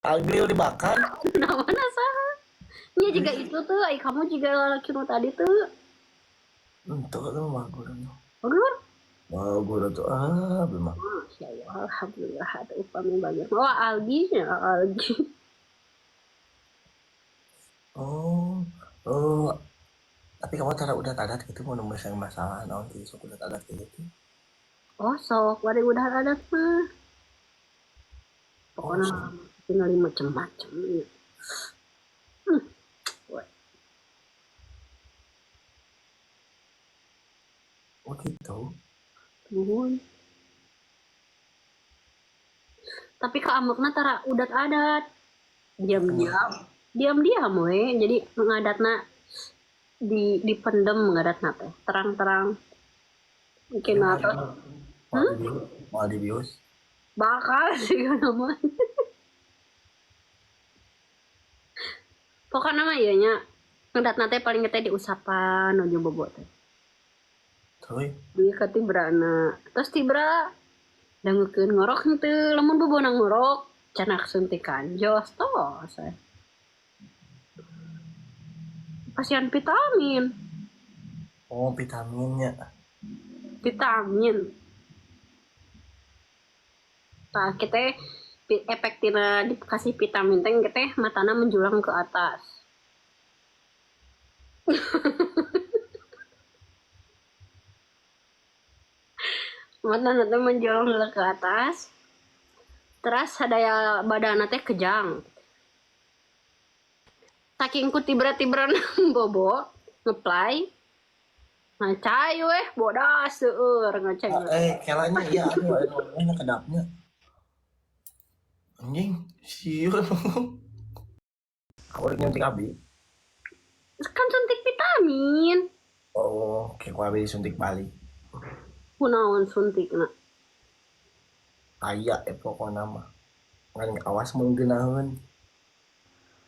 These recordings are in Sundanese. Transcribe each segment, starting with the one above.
Agil dibakar. Nah, mana saha? Nya juga itu tuh, ai kamu juga laki nu tadi tuh. Untuk itu mah bagus. Bagus. Bagus tuh ah, memang. Masya Allah, alhamdulillah ada upami bagus. Wah, Algi ya, Algi. Oh, oh. Tapi kamu cara udah adat gitu mau nemu yang masalah naon gitu sok udah adat gitu. Oh, sok, bari udah adat mah. Oh, Pokoknya sok. tinggal macem-macem. Wah. Oh gitu. Nuhun. Tapi keamukna tara udat adat. Diam-diam. Diam-diam we. Jadi ngadatna dipendem ngadatna teh. Terang-terang. Mungkin atau Mau dibius, mau dibius. Bakal sih nama. Pokoknya mah ieu nya ngadatna teh paling teh diusapan nuju bobo teh. Terus Dia ka tibrana. Terus tibra dangukeun ngorok henteu, lamun bobona ngorok canak suntikan jos tos. Kasihan vitamin. Oh, vitaminnya. Vitamin. Tah kita efek tina dikasih vitamin teh kita matana menjulang ke atas. Matana teh menjulang ke atas. Terus sadaya badanna teh kejang. Saking ku tibra-tibran bobo ngeplay. Ngacai weh bodas seueur ngacai. Kelanya iya aduh aduh kedapnya. Anjing, siur. Aku udah nyuntik abi. Kan suntik vitamin. Oh, kayak ku abi disuntik balik. Kunaon suntikna? Aya pokokna mah. Ngan awas mun geunaheun.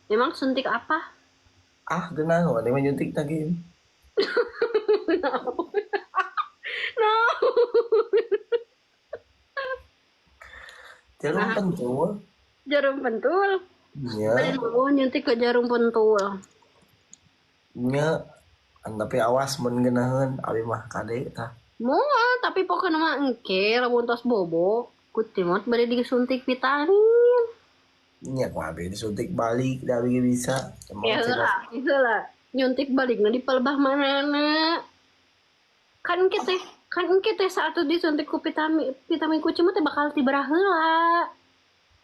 Emang suntik apa? Ah, geunaheun, ada yang nyuntik lagi. No. No. Jarum Nah. pentul. Jarum pentul. Iya. Oh, nyuntik ke jarum pentul. Nya. Tapi awas mun geunaheun, abi mah kade tah. Moal, tapi pokoknya mah engke lamun tos bobo, ku timot bade disuntik vitamin. Nya ku abi disuntik balik da abi bisa. Emang Ya cenah. heula, heula. Nyuntik balikna di palebah manana. Kan engke teh, kan engke teh saat disuntik ku vitamin, vitamin ku cuma teh bakal tibra heula.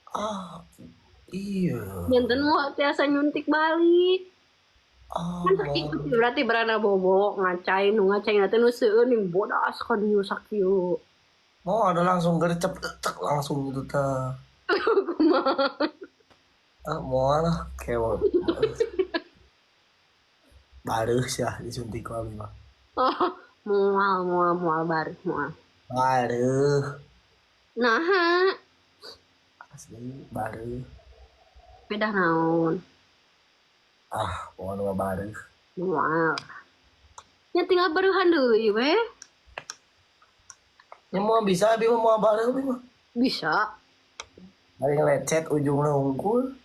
Ah, iya. Janten mau tiasa nyuntik balik. Ah, Kan saking berarti berana bobo ngacai nu ngacai teh nu seueur ning bodas ka dieu sakieu. Mau ada langsung gercep tek langsung gitu tah. Kumaha? Ah, mau lah kewo. Baru sih disuntik ku abi mah. Oh, mual mual mual baru mual. Baru. Nah, Asli baru. beda naon. Ah, pokoknya mah baru. Mual. Ya tinggal baruhan deui we. Ya mau bisa abi mah mau baru abi mah. Bisa. Paling lecet ujungnya unggul.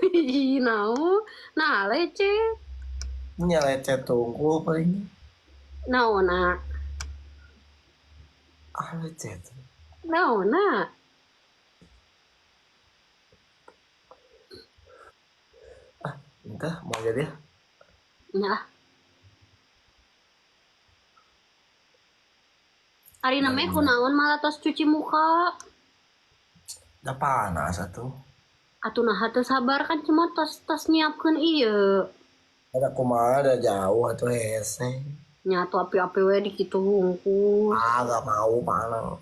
Ih, naon. Nah, lecet. Nya lecet unggul paling. Naon na. Ah, lecet. Naon na. Ah, entah mau jadi ya. Nya. Ari namanya kunaon malah tos cuci muka. Udah panas atuh. Atuh nah teu sabar kan cuma tos nyiapkeun ieu. Ada kumaha ada jauh atuh hese. Nya atuh api-api we di kitu hungkul. Ah, gak mau panas.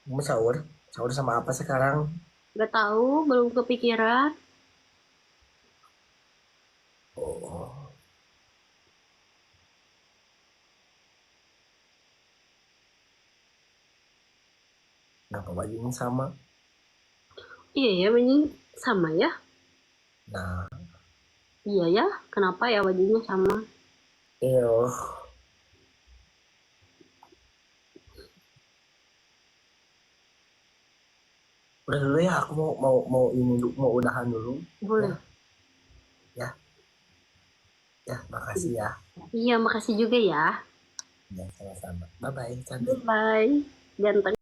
Kamu sahur? Sahur sama apa sekarang? Gak tahu, belum kepikiran. Oh. Kenapa bajunya sama? Iya ya, bajunya sama ya. Nah. Iya ya, kenapa ya bajunya sama? Iya. Udah dulu ya, aku mau mau mau ini dulu, mau udahan dulu. Boleh. Ya. Ya, makasih ya. Iya, makasih juga ya. Ya, sama-sama. Bye bye, cantik. Bye. Ganteng.